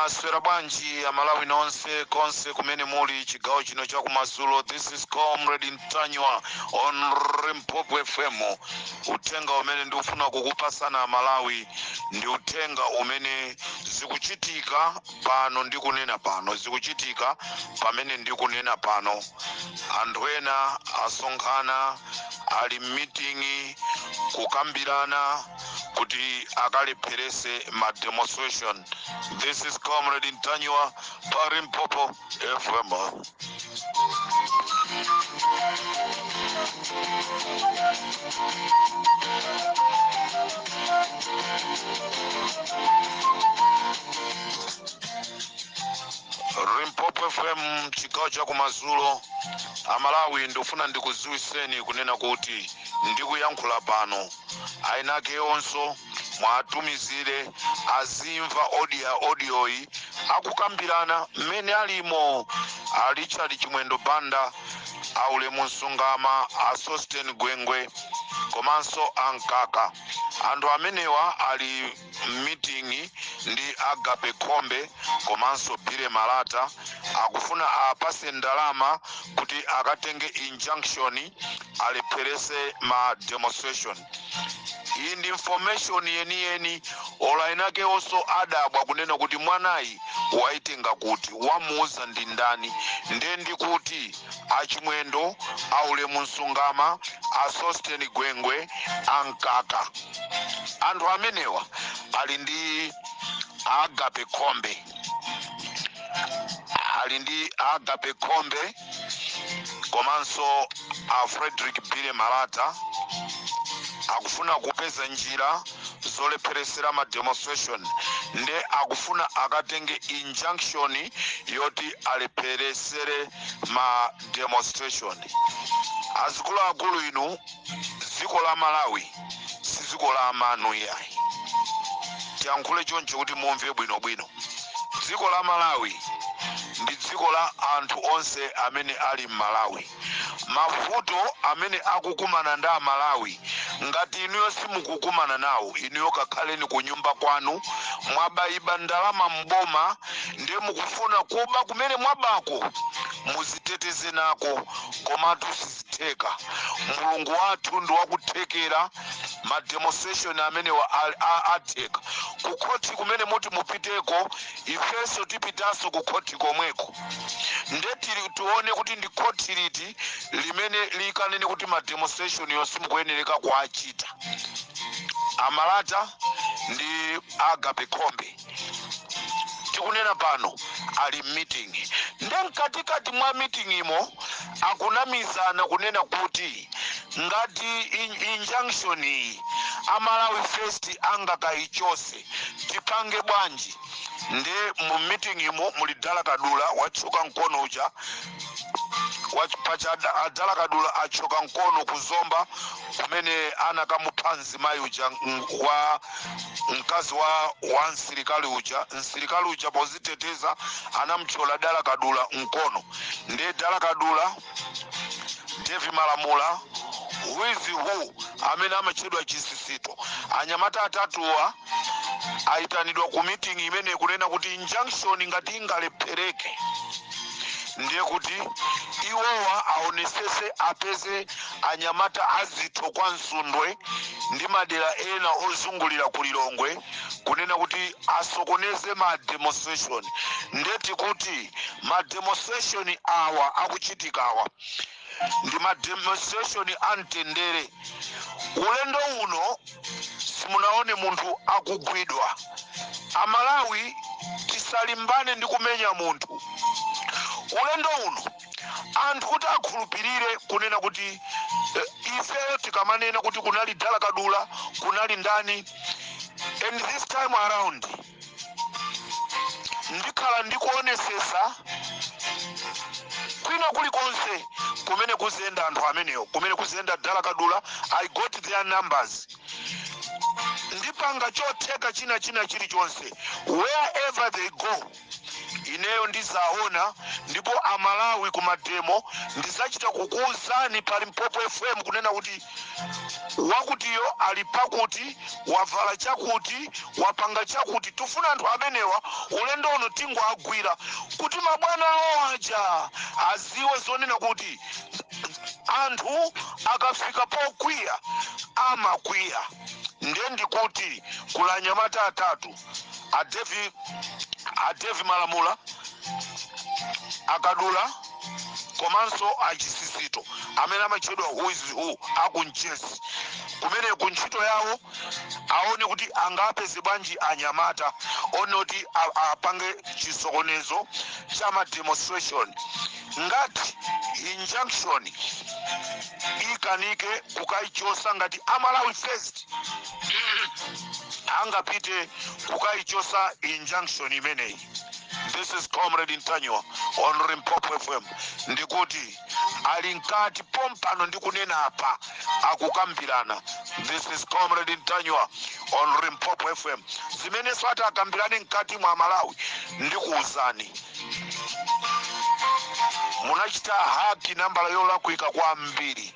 Mwaswera bwanji Amalawi nonse konse kumene muli chigawo chino cha kumadzulo? This is Comrade Ntanyiwa on Limpopo FM. Uthenga umene ndikufuna kukupasana Amalawi ndi uthenga umene zikuchitika pano ndikunena pano, zikuchitika pamene ndikunena pano. Anthu ena asonkhana, ali meeting, kukambirana kuti akalepherese ma demonstration. This is Comrade Ntanyiwa pa Limpopo FM. Limpopo FM, chigawo cha kumadzulo. Amalawi, ndikufuna ndikudziwitseni kunena kuti ndikuyankhula pano ainake onso mwatumizire azimva audioyi akukambirana mmene alimo a Richard Chimwendo Banda, aulemu Msungama, a Sosten Gwengwe komanso ankaka. Anthu amenewa ali meeting ndi Agape Khombe komanso Billy Malata. Akufuna apase ndalama kuti akatenge injunction, alepherese ma demonstration. Iyi ndi information yeniyeni. Ola inake onso adabwa kunena kuti mwanayi waitenga kuti, wamuuza ndi ndani? Nde ndikuti Achimwendo, aulemu Msungama, a Sosten Gwengwe, ankaka, anthu amenewa ali ndi Agape Khombe, ali ndi Agape Khombe komanso a Frederick Billy Malata. Akufuna kupeza njira zolepheresera ma demonstration, nde akufuna akatenge injunction yoti alepheresere ma demonstration. Azikuluakulu inu, dziko la Malawi si dziko la amanu yayi. Tiyankhule choncho kuti mumve bwinobwino. Dziko la Malawi ndi dziko la anthu onse amene ali m'Malawi. Mavuto amene akukumana ndi Amalawi, ngati inuyo simukukumana nawo, inuyo kakhaleni ku nyumba kwanu. Mwabayiba ndalama mboma, ndiye mukufuna kuba kumene mwabako muziteteze nako, komatu sizitheka. Mulungu wathu ndi wakuthekera. Ma demonstration amenewa atheka. Ku khoti kumene muti mupiteko, ifenso tipitanso ku khoti komweko. Nde tili tione kuti ndi khoti liti limene likanene kuti ma demonstration yonse mukuyenereka kuachita. Amalata ndi Agape Khombe tikunena pano ali meeting, nde mkatikati mwa meeting imo akunamizana kunena kuti ngati injunction iyi Amalawi First angakayichose, tipange bwanji? Nde mu meeting imo muli Dala Kadula, wachoka mkono uja. Pacha Adala Kadula achoka mkono kuzomba kumene anakamupha mzimayi uja, wa mkazi wa msilikali uja. Msilikali uja poziteteza anamchola Dala Kadula mkono. Ndiye Dala Kadula, Devi Malamula, who is who amene amatchedwa Chisisito, anyamata atatuwa ayitanidwa ku meeting imene kunena kuti injunction ngati ingalephereke, ndiye kuti iwowa aonesese apeze anyamata azitho kwa Msundwe ndi madera ena ozungulira ku Lilongwe kunena kuti asokoneze ma demonstration. Ndeti kuti ma demonstration awa akuchitikawa ndi ma demonstration amtendere. Ulendo uno simunaone munthu akugwidwa. Amalawi, tisalimbane ndi kumenya munthu. Ulendo uno anthu kuti akhulupirire kunena kuti ifeyo tikamanena kuti kunali Dala Kadula, kunali ndani, and this time around ndikhala ndikuonesesa kwina. Kwina kulikonse kumene kuziyenda anthu amenewo, kumene kuziyenda Dala Kadula, I got their numbers. Ndipanga chotheka china chilichonse. Wherever they go, ineyo ndizaona. Ndipo Amalawi, kumademo ndizachita kukuwuzani pa Limpopo FM kunena kuti wakutiyo ali pakuti, wavala chakuti, wapanga chakuti. Tifuna anthu amenewa ulendo uno tingoagwira kuti mabwana awo aja aziwe zonena kuti anthu akafika pokwiya amakwiya. Ndiye ndikuti kula anyamata atatu, a Devi Malamula, Akadula komanso Achisisito, amene amatchedwa Who Is Who akunchesi kumene ku ntchito yawo aone kuti angapeze bwanji anyamata one kuti apange chisokonezo cha ma demonstration. Ngati injunction ikanike kukayichosa, ngati Amalawi First angapite kukayichosa injunction imeneyi. This is Comrade Ntanyiwa on Limpopo FM. Ndikuti ali mkati pompano, ndikunena apa akukambirana. This is Comrade Ntanyiwa on Limpopo FM. Zimenenso ati akambirane mkati mwa Malawi, ndikuwuzani. Munachita hack nambala yolakwika kwambiri.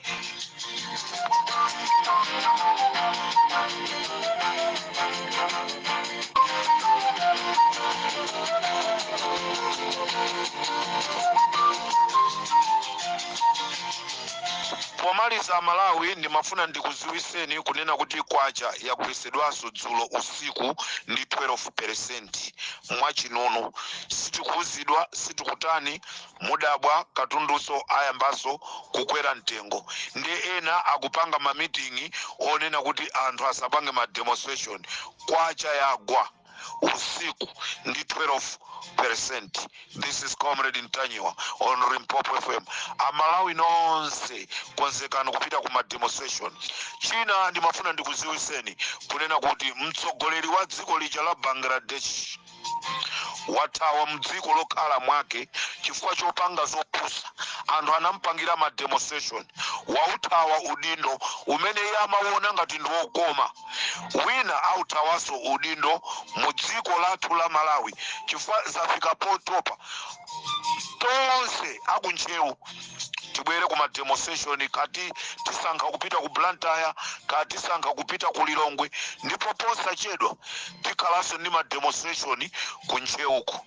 Pomaliza, Malawi, ndimafuna ndikuziwiseni kunena kuti kwacha yagwesedwanso dzulo usiku ndi 12% mwachinunu. Sitikuuzidwa, sitikutani, mudabwa katundunso ayambanso kukwera mtengo. Ndi ena akupanga mamitingi onena kuti anthu asapange ma demonstration. Kwacha yagwa usiku ndi 12%. This is Comrade Ntanyiwa on Limpopo FM. Amalawi nonse, konzekani kupita ku ma demonstration. China ndimafuna ndikuziwiseni kunena kuti mtsogoleri wa dziko lija la Bangladesh wathawa mdziko lokhala mwake chifukwa chopanga zopusa. Anthu anampangira ma demonstration, wauthawa udindo umene iye amaona ngati ndi wokoma. Wina authawanso udindo mu dziko lathu la Malawi chifukwa zafika potopa. Tonse akuntchewu tibwere ku ma demonstration, kati tisankha kupita ku Blantyre, kati tisankha kupita ku Lilongwe. Ndipo posachedwa tikhalanso ndi ma demonstration ku Ntchewuku.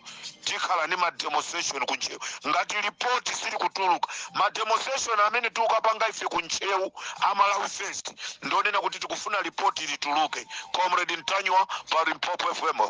Tikhala ndi ma demonstration ku Ntchewu ngati ripoti sili kutuluka. Ma demonstration amene tikukapanga ife ku Ntchewu, Amalawi First, ndionena kuti tikufuna ripoti lituluke. Comrade Ntanyiwa pa Limpopo FM.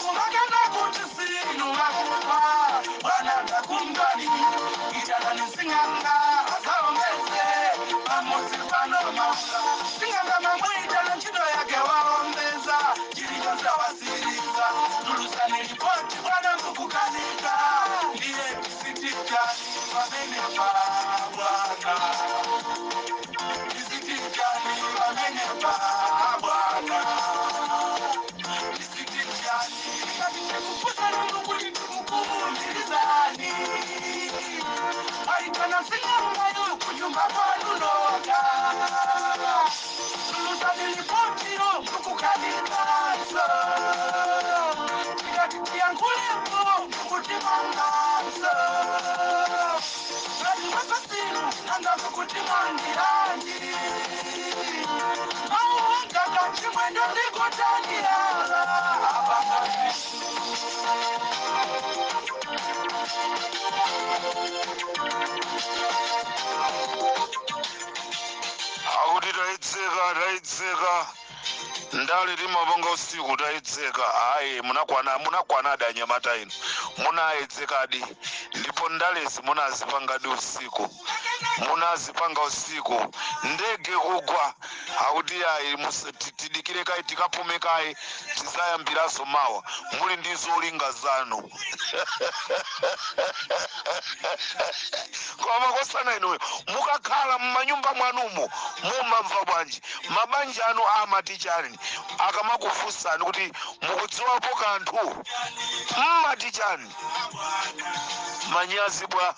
Kumakana kuti sinu makupa bwana takungani itanani sing'anga azaombeze pamudzi pano maula. Sing'anga mamwitana, ntchito yake waombeza, chilichonse wasiriza. Tulusani ripoti bwana, mukukanika ndiye tisititani pamene pa bwana, tisititani pamene pa bwana, tisititani kuti tikukuumbirizani. Aitana sing'angayo kunyumba kwanunoka, tulusani ripotiro, mukukanikaso. Tikati tiyankulepo, mukutimangaso. Ngati mwakasiru nanga mukutimangiranji? Auwangaka chimwendo ndikutaniala apangasi. Akuti Tayitseka, tayitseka. Ndale timapanga usiku, tayitseka. Ayi, munakwana, munakwanadi anyamata inu, munayitsekadi. Ndipo ndalezi munazipangadi usiku, munazipanga usiku. Ndege kugwa, akuti ayi, tidikire kayi, tikapume kayi, tizayambiranso mawa. Muli ndi zolinga zanu. Koma kosana inuyo, mukakhala mmanyumba mwanumo mumamva bwanji? Mabanja anu amati chani akamakufunsani kuti mukudziwapo kanthu? Mmati chani? Manyazi bwa?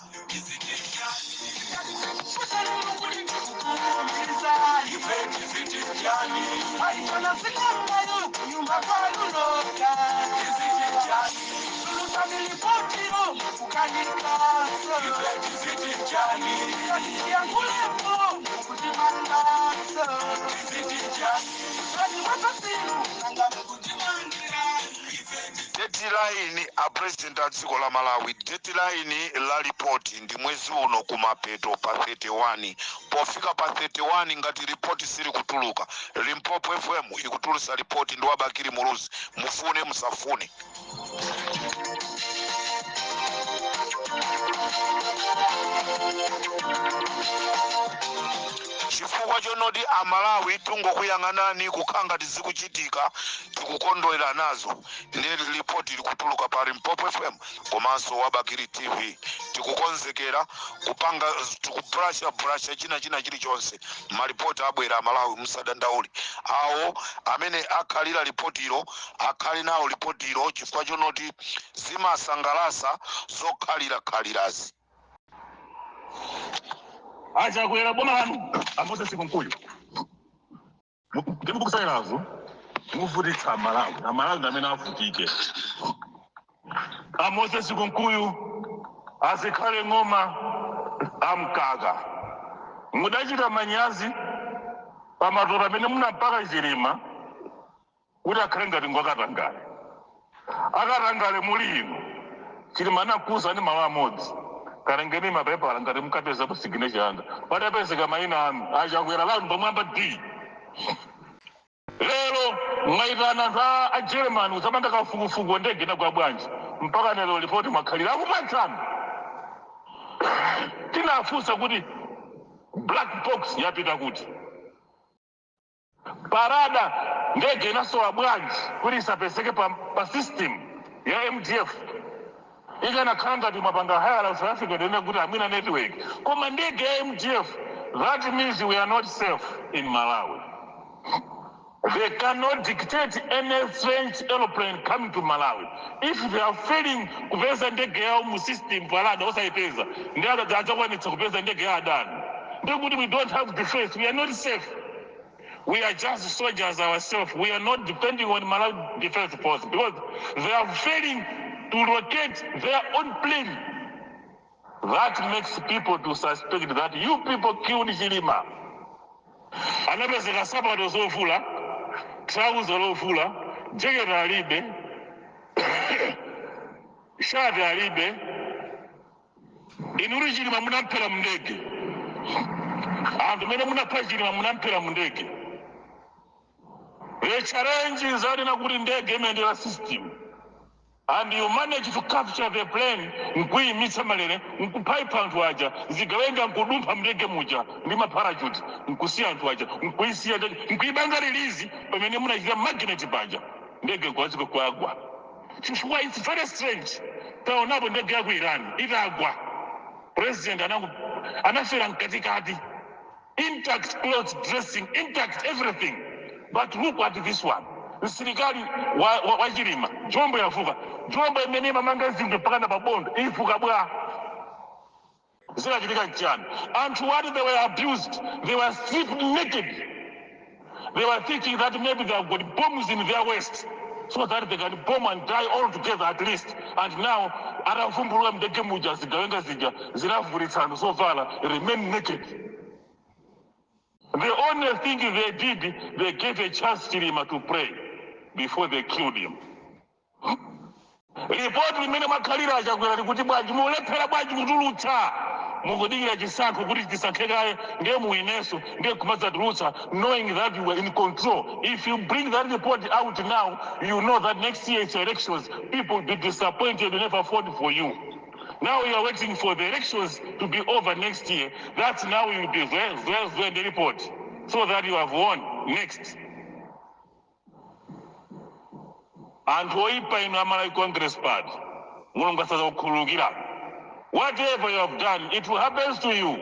Deadline a President a dziko la Malawi, deadline la ripoti ndi mwezi uno kumapeto pa 31. Pofika pa 31, ngati ripoti sili kutuluka, Limpopo FM ikutulusa ripoti ndi wabakiri Muluzi, mufune musafune. Chifukwa chonoti Amalawi tungokuyang'anani kukhala ngati zikuchitika, tikukondwera nazo, ndi ripoti likutuluka pa Limpopo FM komanso Wabakiri TV. Tikukonzekera kupanga, tikubrasha brasha china china chilichonse. Malipoti abwera, Amalawi musadandaule. Awo amene akhalira lipotilo akhale nawo lipotilo, chifukwa chonoti zimasangalasa zokhalira khalirazi. Achakwera, boma lanu, a Moses Kunkuyu, ndikukusayirazo muvutitsa Amalawi. Amalawi ndi amene avutike. A Moses Kunkuyu, azikhale ng'oma amkaka, mudachita manyazi pamatope amene munampaka Chilima kuti akhale ngati ngwakatangale. Akatangale muli inu. Chilima anakuza ndi mawu amodzi: "Kalengeni mapepala ngati mukapeza ku signature yanga." Patapezeka mayina anu, Achakwera, lanu pamwamba d. Lero mwaitana anthu a German kudzapanga kafukufuku wa ndege inagwa bwanji. Mpaka lero ripoti mwakhalira akupatsani. Tinafunsa kuti black box yapita kuti? Parada ndege inasowa bwanji kuti isapezeke pa system ya MDF? Ikanakhala ngati mwapanga hire la South Africa, ndene kuti amwina network, koma ndege ya MDF, that means we are not safe in Malawi. They cannot dictate any French aeroplane coming to Malawi. If they are failing kupeza ndege yawo mu system parada osayipeza, ndi adzakwanitsa kupeza ndege ya adani? Ndikuti we don't have defense, we are not safe. We are just soldiers ourselves. We are not depending on Malawi Defense Force because they are failing to locate their own plane. That makes people to suspect that you people killed Chilima. Anapezeka sapato zofula, trouser lofula, jacket alibe, shati alibe. Inuri Chilima munamphera mndege. Anthu mene munapha Chilima, munamphera mndege. The challenge is anena kuti ndege imayendera system and you manage to capture the plane, nkuyimitsa malere, nkuphayipha anthu aja, zigawenga, nkudumpha mndege muja ndi maparachute, nkusiya anthu aja, nkuisiya ndege, nkuibanga release pamene munachita magnet paja, ndege nkuwazika kwagwa. Chifukwa it's very strange, taonapo ndege ya ku Iran itagwa, president anafera mkatikati, intact clothes, dressing intact, everything. But look at this one, msilikali wa Chilima, jombo yafuka. Jombo imene imamanga zinthu mpaka pabondo ifuka bwa? Zinachitika nchani? Anthu wati they were abused, they were stripped naked. They were thinking that maybe they have got bombs in their waist so that they can bomb and die all together at least. And now atavumbuluka mndege muja, zigawenga zija zinavulitsa anthu zovala, remain naked. The only thing they did, they gave a chance Chilima to pray before they killed him. Ripoti limene mwakhalira, Achakwera, likuti bwanji? Mulephera bwanji kutulutsa? Mukudikira chisankho kuti tisankhe kaye, ndiye muineso, ndiye kumadzatulutsa, knowing that you were in control. If you bring that report out now, you know that next year it's elections. People will be disappointed, they never vote for you. Now you are waiting for the elections to be over next year. That's now you will be very, very, very the report, so that you have won next. Anthu oipa inu a Malawi Congress Party, Mulungu asazakukhululukira. Whatever you have done, it will happen to you.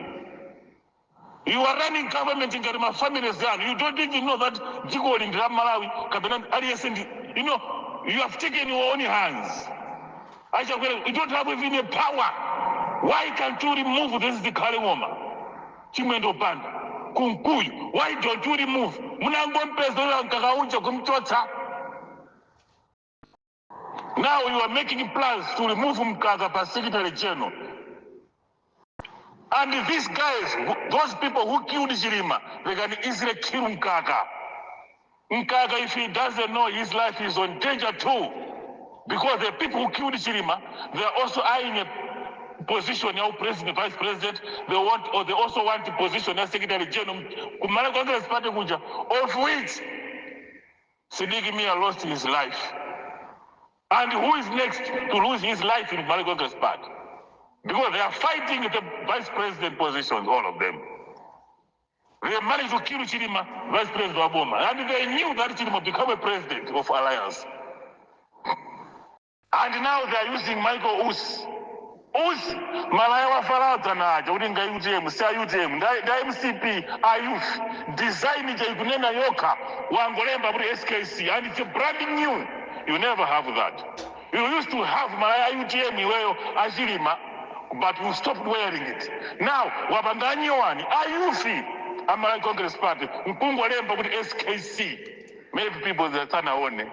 You are running government ngati ma families anu. You don't even know that dzikoli ndi la Malawi kapena aliyense ndi, you have taken your own hands. Achakwera, you don't have even a power. Why can't you remove this Zikhale Ng'oma, Chimwendo Banda, Kunkuyu? Why don't you remove? Munangompeza Mkaka kumchotsa. Now you are making plans to remove Mkaka pa Secretary General. And these guys, those people who killed Chilima, they can easily kill Mkaka. Mkaka, if he doesn't know, his life is on danger too. Because the people who killed Chilima, they are also eyeing a position now, president, vice president. They want, or they also want a position as Secretary General. Kumalawi Congress Party kuja, of which Sidiki Mia lost his life. And who is next to lose his life in Malawi Congress Party? Because they are fighting the vice president positions, all of them. They managed to kill Chilima, vice president of Boma. And they knew that Chilima become a president of Alliance. And now they are using Michael Usi. Usi, malaya wafaradza naja kuti nga UTM, si a UTM, nda MCP, a youth. Design ija ikunena yoka, wangolemba kuti SKC, and it's a brand new. You never have that. You used to have malaya UTM iweyo achilima, but you stopped wearing it. Now, wapanga nyowani, a youth, a Malawi Congress Party, mkungolemba kuti SKC. Maybe people that sanaone.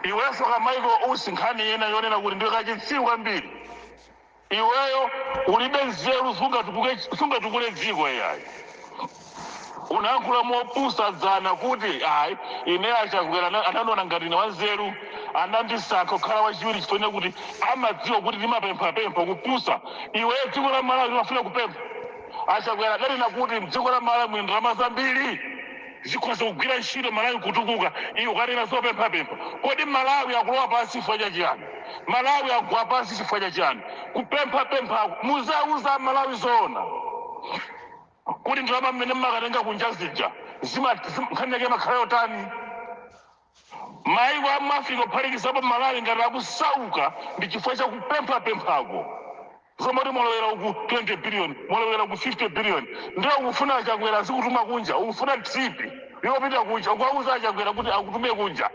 Iwenso ka Michael Usi, nkhani ina yonena kuti ndiwe kachitsiru kwambiri. Iweyo ulibe nzeru, sungatukule dziko iyayi. Unayankhula mopusa dzana kuti ayi, ine achakwera anandiona ngati ine wanzeru, anandisankha kukhala wachiwiri chifukwa kuti amadziwa kuti ndimapemphapempha. Kupusa iweyo. Dziko la Malawi limafuna kupempha? Achakwera adanena kuti mdziko la Malawi muli ndalama zambiri, zikhoza kugwira ntchito, Malawi kutukuka. Iwe ukanena zopemphapempha. Kodi Malawi akulowa pansi chifukwa cha chiyani? Malawi agwa pansi chifukwa cha chiyani? Kupemphapemphako. Muzauza Malawi zoona kuti ndalama mmene mmakatenga kunja zija nkhani yake makhala yotani? Maiko a mu Africa kuphatikizapo Malawi ngati akusauka ndi chifukwa cha kupemphapemphako. Zomati molowera uku 20 billion, molowera uku 50 billion, ndiye ukufuna Achakwera azikutuma kunja? Ukufuna trip yopita kunja? Ukuwauza Achakwera kuti akutume kunja,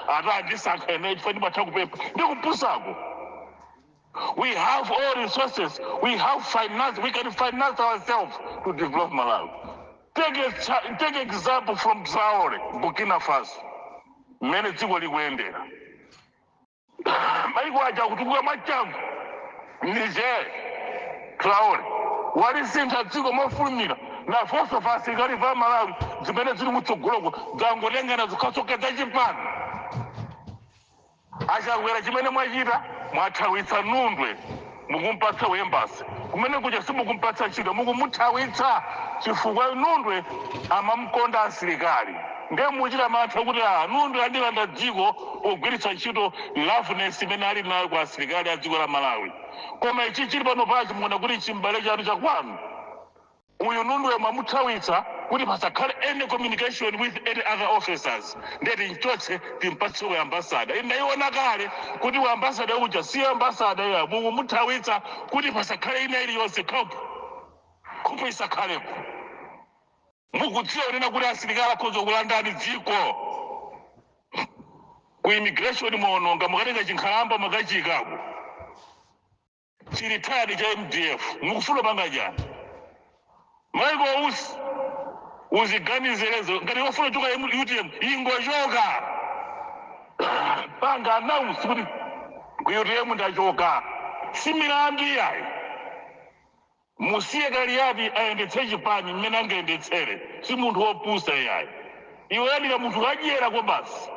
ati andisankha ine chifukwa ndimatha kupempha? Ndikupusako. We have all resources. We have finance. We can finance ourselves to develop Malawi. Take example from Traore, Burkina Faso, mmene dziko likuyendera. Maiko aja akutukuka mwachangu. Niger, Traore walisintha dziko mofulumira. Nafonso pa asilikali va Malawi zimene zili kutsogoloko zangotengana zikhasoka zachipano. Achakwera, chimene mwachita, mwathawitsa Nundwe, mukumpatsa u embassy kumene kuja. Simukumpatsa ntchito, mukumuthawitsa chifukwa Nundwe amamkonda asilikali. Ndiye muchita mantha kuti a Nundwe andilanda dziko pogwiritsa ntchito loveness imene ali nayo kwa asilikali a dziko la Malawi. Koma ichi chili pano pachi, muona kuti chimbale chanu chakwanu uyu Nundwe mwamuthawitsa kuti pasakhale any communication with any other officers. Ndiye tinchotse, timpatse u ambassador. Ndaiona kale kuti u ambassador uja si ambassador ya. Mukumuthawitsa kuti pasakhale ina iliyonse coup, coup isakhalepo. Mukudziwa kunena kuti asilikali akhoza kulandani dziko. Ku immigration muononga, mukatenga chinkhalamba makachiyikako chili tayadi cha MDF. Mukufuna panga chani? Michael Usi, uziganizirezo. Ngati wafuna choka UTM, ingochoka, panga announce kuti ku UTM ndachoka. Si milandu iyayi. Musiye Kaliati ayendetse chipani mmene angayendetsere. Si munthu wopusa iyayi. Iwe yadira munthu kadyera ko basi.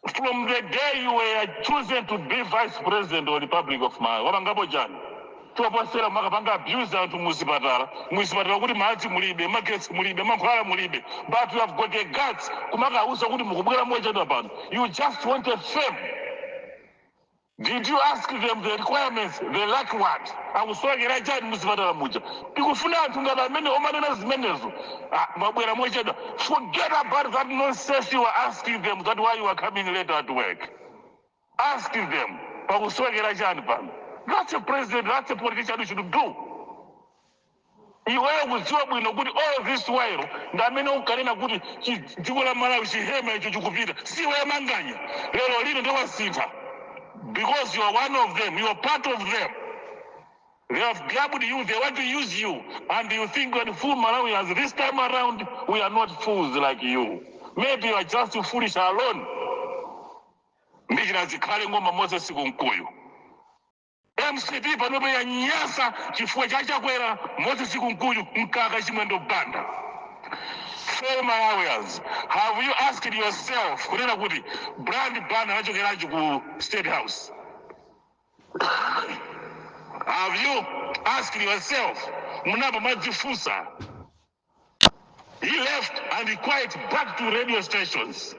From the day you were chosen to be vice president of the Republic of Malawi, wapangapo chani choposera makapanga abuse anthu muzipatala, muzipatala kuti madzi mulibe, magetsi mulibe, mankhwala mulibe, but you have got a guts kumakauza kuti mukubwera mochedwa pano? You just want a fame. Did you ask them the requirements they lack? What akusowekera chani muzipatala muja? Tikufuna anthu ngati amene omanena zimenezo. Ah, mabwera mochedwa, forget about that nonsense. You are asking them that why you are coming later at work. Ask them pakusowekera chani pano. That's a president, that's a politician you should do. Iweyo kudziwa bwino kuti all this while ndi amene unkanena kuti dziko la Malawi chihema icho chikupita, siwe Manganya. Lero lino ndiwasintha because you are one of them, you are part of them. They have grabbed you, they want to use you, and you think when fool Malawians. This time around we are not fools like you. Maybe you are just foolish alone. Ndichina Zikhale Ng'oma, Moses Kunkuyu, MCP panopo yanyasa chifukwa chachakwera, Moses Kunkuyu, Mkaka, Chimwendo Banda. Fellow Malawians, have you asked yourself kunena kuti Brian Banda anachokeranji ku State House? Have you asked yourself? Munapa mwadzifunsa? He left and he quiet back to radio stations.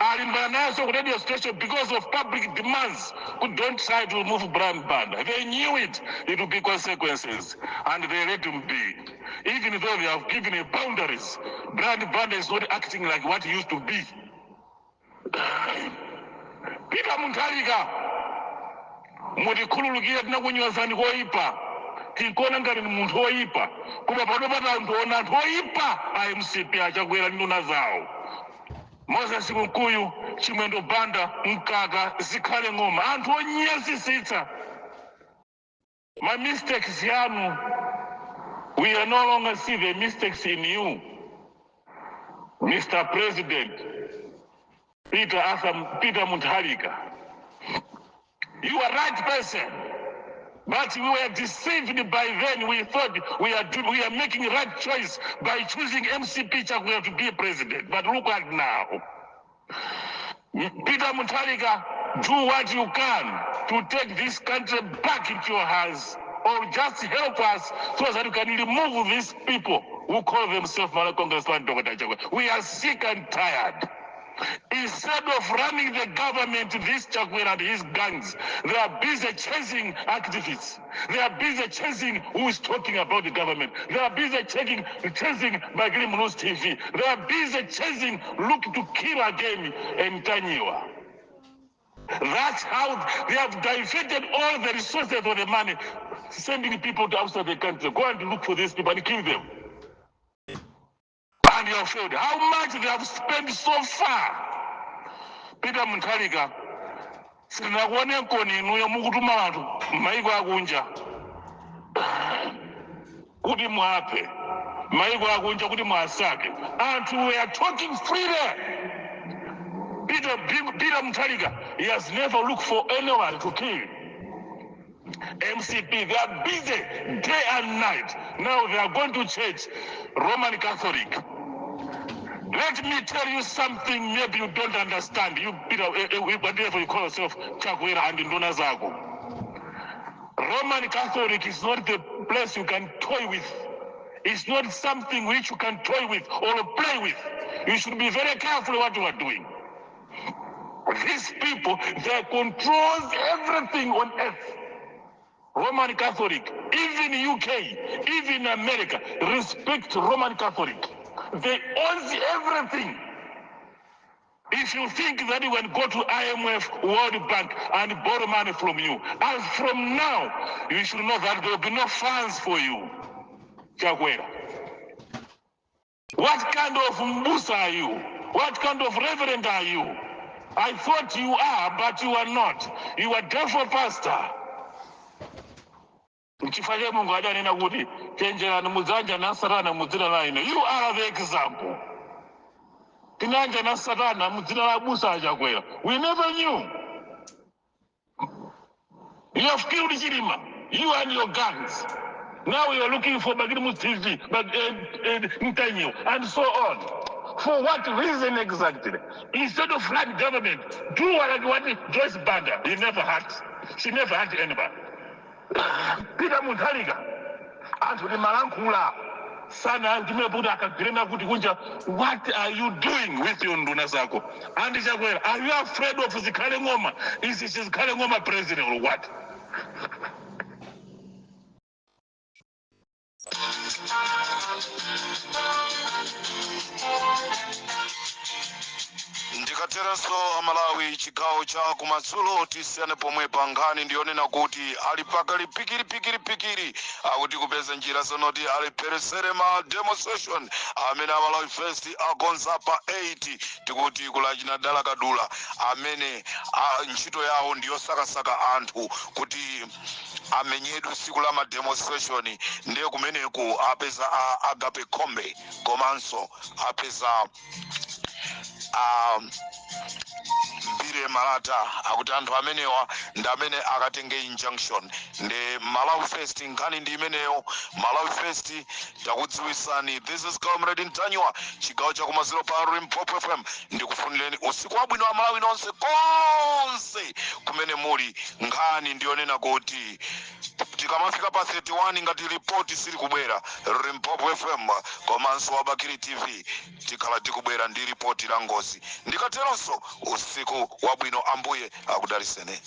Alimbana nazo ku radio station because of public demands. Who don't try to remove Brian Banda. They knew it, it would be consequences, and they let him be. Even though they have given him boundaries, Brian Banda is not acting like what he used to be. Peter Mutharika, mutikhululukire, tinakunyozani koyipa, tinkuona ngati ni munthu woyipa, koma pano pata anthu ona anthu oyipa a MCP, achakwera ndi nduna zawo, Moses Kunkuyu, Chimwendo Banda, Mkaka, Zikhale Ng'oma, anthu onyazisitsa. Ma mistakes yanu, we are no longer see the mistakes in you, Mr President Peter Arthur Peter Mutharika. You are right person, but we were deceived by then. We thought we are making the right choice by choosing MCP Chakwera to be president. But look at now. Peter Mutharika, do what you can to take this country back into your hands, or just help us so that you can remove these people who call themselves Malawi Congress Party, Dr. Chakwera. We are sick and tired. Instead of running the government, this Chakwera and his gangs, they are busy chasing activists. They are busy chasing who is talking about the government. They are busy chasing Bakili Muluzi TV. They are busy chasing, looking to kill again Mtanyiwa. That's how they have diverted all the resources of the money, sending people to outside the country. Go and look for these people and kill them. And you have failed. How much they have spent so far? Peter Mutharika, sitinakuone koni inuyo mukutuma anthu m'mayiko akunja kuti mwaphe, mayiko akunja kuti mwasake anthu. We are talking freely. Peter Mutharika, he has never looked for anyone to kill. MCP, they are busy day and night. Now they are going to church, Roman Catholic. Let me tell you something maybe you don't understand. You, Peter, whatever you call yourself, Chakwera and nduna zako. Roman Catholic is not the place you can toy with. It's not something which you can toy with or play with. You should be very careful what you are doing. These people, they control everything on earth. Roman Catholic, even UK, even America, respect Roman Catholic. They own everything. If you think that you can go to IMF, World Bank, and borrow money from you, as from now, you should know that there will be no funds for you. Chakwera. What kind of mbusa are you? What kind of reverend are you? I thought you are, but you are not. You are devil pastor. Nchifukwa chake Mulungu adanena kuti chenjerani mudzanja na Satana mudzina la ine. You are the example. Tinanja na Satana mudzina la abusa achakwera. We never knew. You have killed Chilima, you and your gangs. Now you are looking for Bakili Muluzi TV, but Mtanyiwa, and so on. For what reason exactly? Instead of run government, do like what Joyce Banda, he never had. She never had anybody. Peter Mutharika, anthu timalankhula sana timeputi akagwirena kuti kunja. What are you doing with your nduna zako? And Chakwera, are you afraid of Zikhale Ng'oma? Is Zikhale Ng'oma president or what? Ndikaterenso, Amalawi, chigawo cha kumadzulo tisiyane pomwe pa nkhani ndiyonena kuti ali pakali pikiri pikiri pikiri, akuti kupeza njira zonoti alepheresere ma demonstration amene Amalawi First akonza pa 8. Tikuti kulachina dala kadula amene ntchito yawo ndiyosakasaka anthu kuti amenyedwe tsiku la ma demonstration. Ndiye kumeneku apeza a Agape Khombe, komanso apeza Billy Malata. Akuti anthu amenewa ndi amene akatenge injunction ndi Malawi First. Nkhani ndi imeneyo. Malawi First takudziwisani. This is Comrade Ntanywa, chigawo chakumadzulo pa Limpopo FM. Ndikufunireni usiku wabwino wa Malawi nonse konse kumene muli. Nkhani ndiyonena kuti tikamafika pa 31, ngati ripoti sili kubwera, Limpopo FM komanso Wabakiri TV tikhala tikubwera ndi ripoti la ngozi. Ndikateronso, usiku wabwino, Ambuye akudaliseni.